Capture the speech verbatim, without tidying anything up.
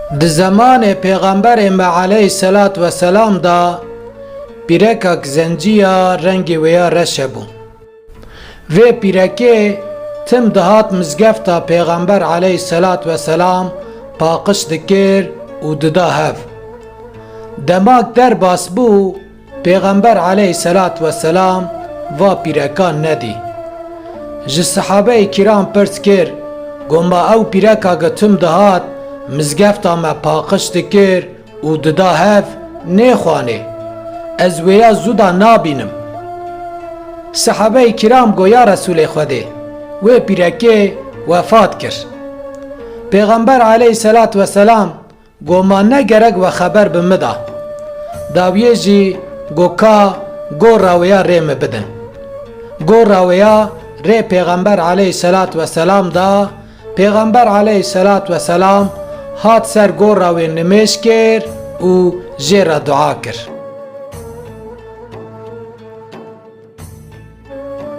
Di zemanê Pêxemberê me aleyhisselat vesselam de pîrekek zenciya rengê wêya reş hebû. Vê pîrekê tim dihat mizgefta Pêxember aleyhisselat vesselam paqij dikir û dida hev. Demak derbas bû, Pêxember aleyhisselat vesselam va pîrekan nedî. Ji sehabeyê kiram pirs kir, got, ma ew pîreka ku tim dihat mizgefta me paqij dikir û dida hev nêxwanê, ez wêya zû da nabînim. Sehabeyê kiram got, ya Resûlê Xwedê, wê pîrekê wefat kir. Pêxember aleyhisselat vesselam got, ma ne gerek we xeber bi min da. Dawiyê jî got, ka gora wêya rê min bidin. Gora wêya rê Pêxember aleyhisselat vesselam da. Pêxember aleyhisselat vesselam hat ser gora wê nimêj kir û jê re dua kir.